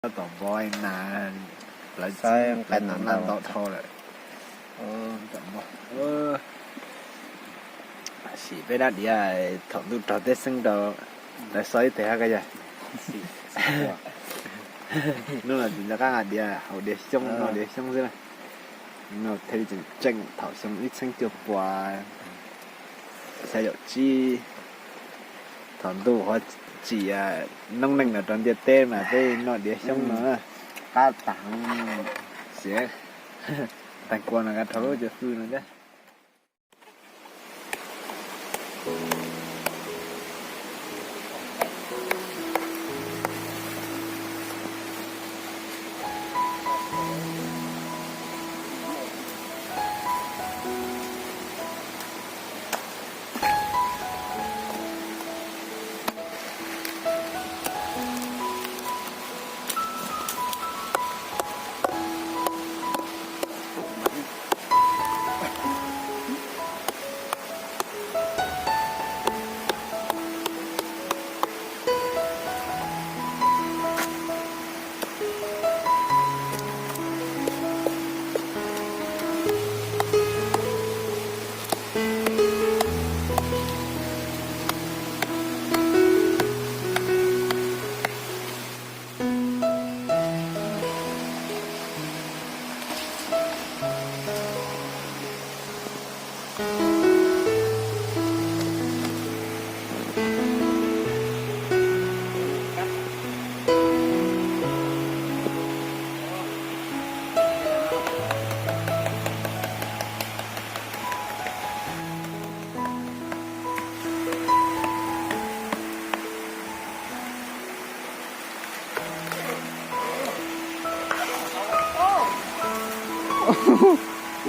Tab tom npog nas, lawv txiv nqa nas ntau dhau lawm. Sim peb dab diav thaum ntuj rog teb xeeb rau, lawv xov ib teg hab koj yawg. Hnub no tsis nco qab nqa diav, haus diav xyoob, noj diav xyoob xwb na. No thiaj li tseem tseem thaum xyoo ib txheeb cuaj puas xya caum tsib, thaum ntuj qhuav tsim noob neej los rau ntiaj teb mas peb noj diav xyoob no. Qab tas, xiav, tag kua no nqa rau lub cov fwj no thiab.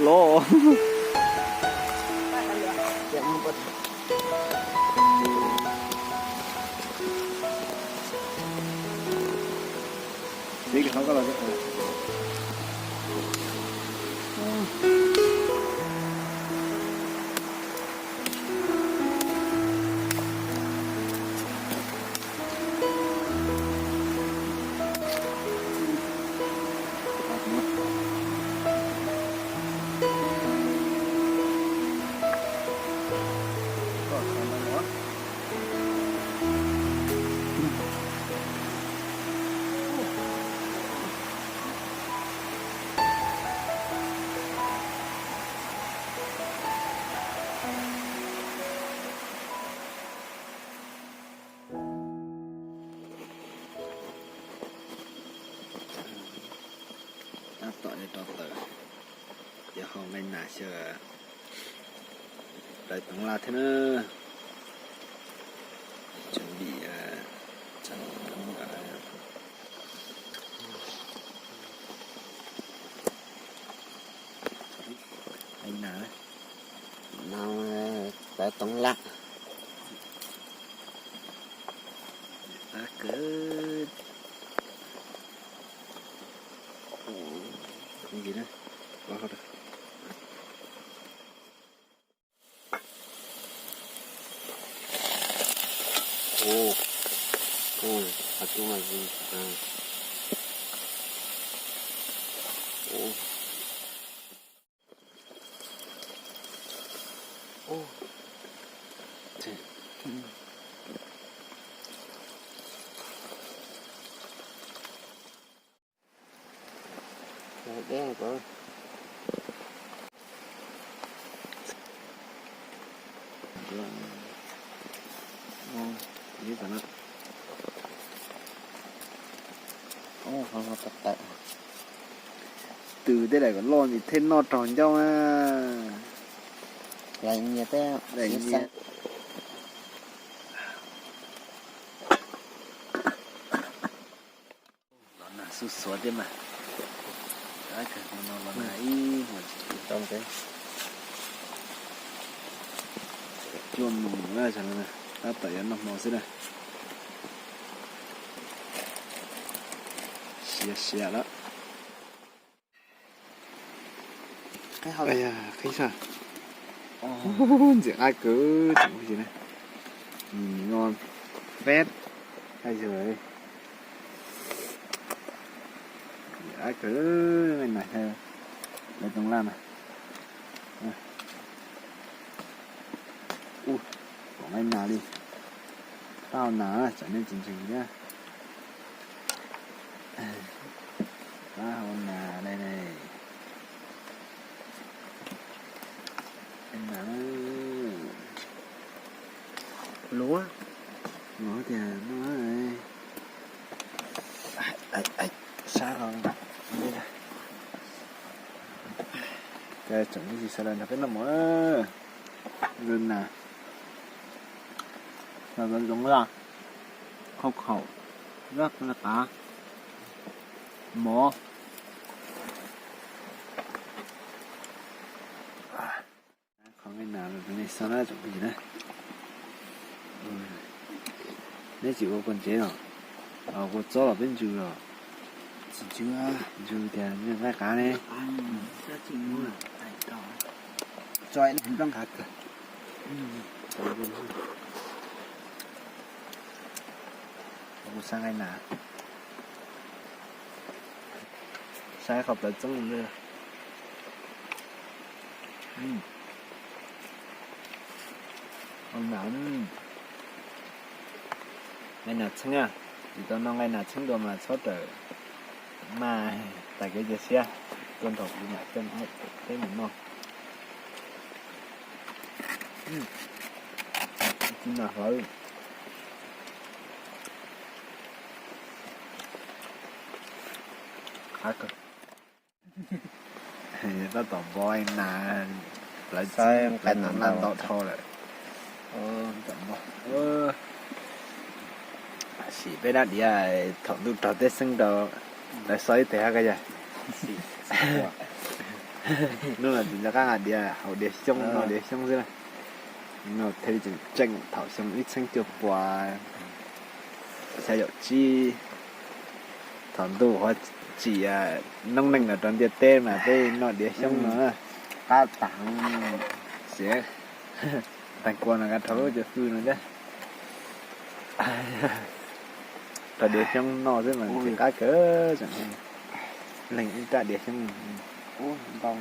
Lov. Tab tom yuav rau tawm, yuav hau nqaij nas xyaw plaws toov laj thiab na. Tseem vim nqaij nas, no plaws toov laj. Twb tej daim kom loj ntsis thiaj noj raug ncauj na. Daim nyias. Los nag xuv xuav thiab mas. Kawg hmo no los nag ib hmos tsis tau. Cuaj moos na, tab tom yuav noj hmo xwb na. Siav siav lawm. Qhib sab. Ntxim qab kawg, tseem noj fab. Yog, Qab kawg, nqaij nas xyaw lawv toov laj na. Ub, pom nqaij nas li. Qab hau nas, tsam nej tsis ntseeg thiab. Qab hau nas li ne. Nas, luv tiag no. Sab hau. Tsoom tsis sawv daws nrog peb noj mov. Zoo na, zoo zoo, khau khaum, qav, mov. Qhov nqaij nas rau nej saib na tsoom phooj ywg na. Neb tsis ua kua ntsev los, ua kua txob los peb ntsws los? Tsis ntsws, ntsws tias ntsws nqaij qav ne. Kuv xav nqaij nas, saib qhov plawv txoob li. Nqaij nas txheeb, tsis tau noj nqaij nas txheeb dua mas txhob rawm maj, tas kev cia siab, tuaj nrog kuv mam coj peb mus noj. Txiv nas hlawv, qab kawg. Tab tom npog nas, plawv txoob nqaij nas ntau dhau lawm. Sim peb dab diav thaum ntuj rog teb xeeb rau lawv xov ib teg hab koj yog. Hnub no tsis nco qab nqa diav, haus diav xyoob, noj diav xyoob xwb na. No thiaj li tseem tseem thaum xyoo ib txheeb cuaj pua xya caum tsib, thaum ntuj qhuav tsim noob neej los rau ntiaj teb mas peb noj diav xyoob no na. Qab tas heev. Xiv, tag kua no nqa rau lub cov fwj no thiab. Rau diav xyoob noj xwb mas qab kawg, leej ib rab diav xyoob ntau.